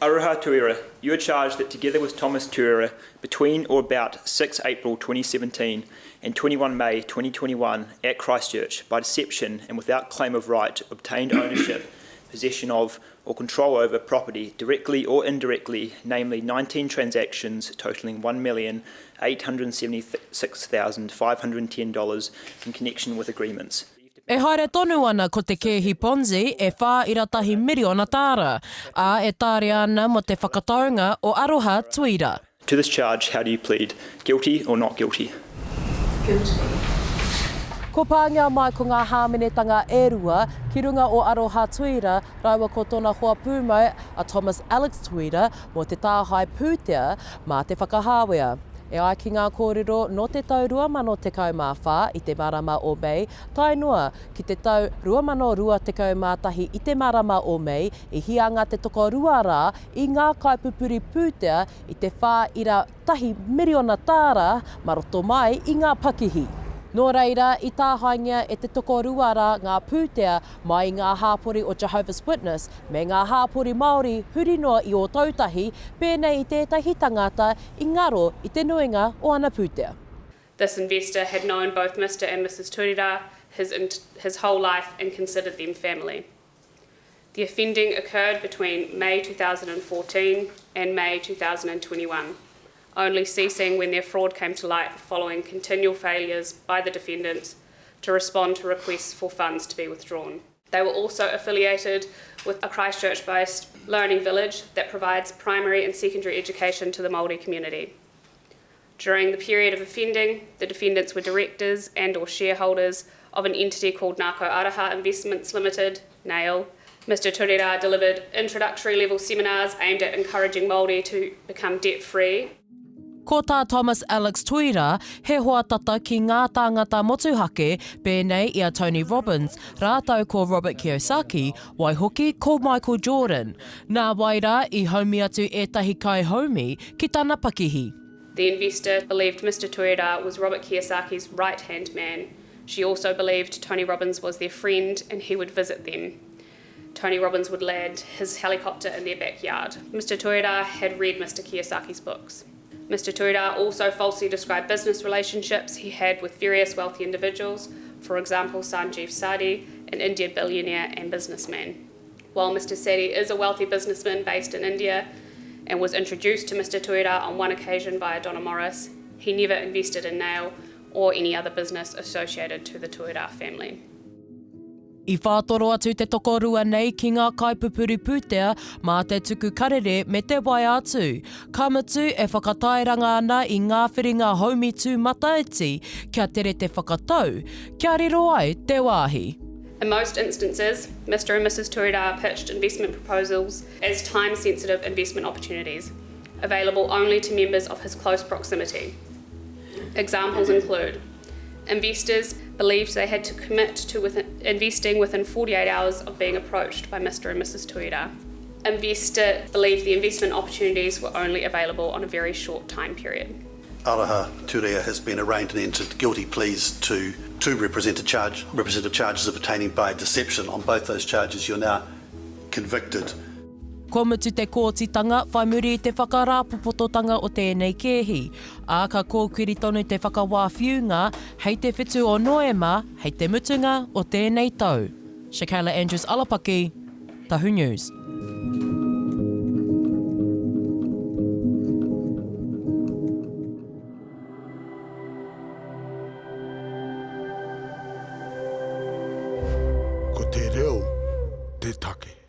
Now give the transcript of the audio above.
Aroha Tuira, you are charged that together with Thomas Tuira, between or about 6 April 2017 and 21 May 2021 at Christchurch, by deception and without claim of right, obtained ownership, possession of, or control over property directly or indirectly, namely 19 transactions totaling $1,876,510 in connection with agreements. E haere tonu ana ko te kēhi Ponzi e 4.1 miriona tāra, ā, e tāria ana mō te whakataunga o Aroha Tuira. To this charge, how do you plead? Guilty or not guilty? Guilty. Ko pāngia mai ko ngā hāmenetanga e rua ki runga o Aroha Tuira rāua ko tōna hoa pūmau a Thomas Alex Tuira mō te tāhae pūtea mā te whakahāwea. E ai ki ngā kōrero nō te tau 2014 i te marama o Mei tae noa ki te tau 2021 i te marama o Mei i hianga te tokorua rā i ngā kaipupuri pūtea i te 4.1 miriona tāra mā roto mai i ngā pakihi. Nō reira, i tāhaengia e te tokorua rā ngā pūtea mai i ngā hāpori o Jehovah's Witness me ngā hāpori Māori huri noa i Ōtautahi, pēnei i tētahi tangata i ngaro i te nuinga o ana pūtea. This investor had known both Mr and Mrs Turira his his whole life and considered them family. The offending occurred between May 2014 and May 2021, only ceasing when their fraud came to light following continual failures by the defendants to respond to requests for funds to be withdrawn. They were also affiliated with a Christchurch-based learning village that provides primary and secondary education to the Māori community. During the period of offending, the defendants were directors and or shareholders of an entity called Nako Araha Investments Limited, NAIL. Mr Turera delivered introductory level seminars aimed at encouraging Māori to become debt-free. Ko tā Thomas Alex Tuira, he hoa tata ki ngā tāngata motuhake pēnei i a Tony Robbins rātou ko Robert Kiyosaki, waihoki ko Michael Jordan. Nā wai rā i haumi atu ētahi kaihaumi ki tana pakihi. The investor believed Mr Tuira was Robert Kiyosaki's right-hand man. She also believed Tony Robbins was their friend and he would visit them. Tony Robbins would land his helicopter in their backyard. Mr Tuira had read Mr Kiyosaki's books. Mr Tuira also falsely described business relationships he had with various wealthy individuals, for example Sanjeev Sadi, an Indian billionaire and businessman. While Mr Sadi is a wealthy businessman based in India and was introduced to Mr Tuira on one occasion via Donna Morris, he never invested in Nail or any other business associated to the Tuira family. I whātoro atu te tokorua nei ki ngā kaipupuri pūtea mā te tuku karere me te waea atu, ka mutu e whakatairanga ana i ngā whiringa haumi tūmataiti kia tere te whakatau, kia riro ai te wāhi. In most instances, Mr and Mrs Tuira pitched investment proposals as time-sensitive investment opportunities, available only to members of his close proximity. Examples include investors believed they had to commit to within, investing within 48 hours of being approached by Mr and Mrs Tuira. Investor believed the investment opportunities were only available on a very short time period. Aroha Turea has been arraigned and entered guilty pleas to two represented, charge, represented charges of obtaining by deception. On both those charges, you're now convicted. Kua mutu te kōtitanga whai muri i te whakarāpopototanga o tēnei kēhi, ā, ka kōkiri tonu te whakawā whiunga hei te whitu o Noema hei te mutunga o tēnei tau. Shakayla Andrews Alapaki, Tahu News. Ko te reo te take.